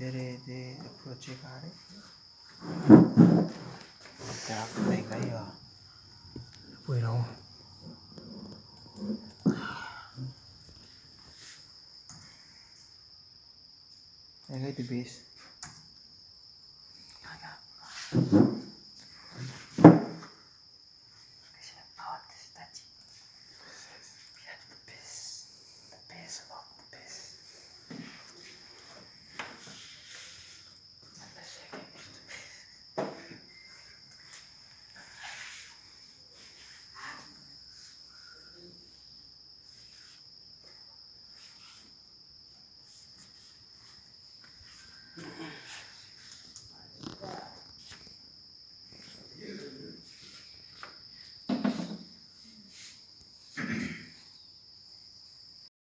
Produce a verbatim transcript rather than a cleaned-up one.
Ere te project are. Te ak te ngaia. Bueno. Ngaia te base.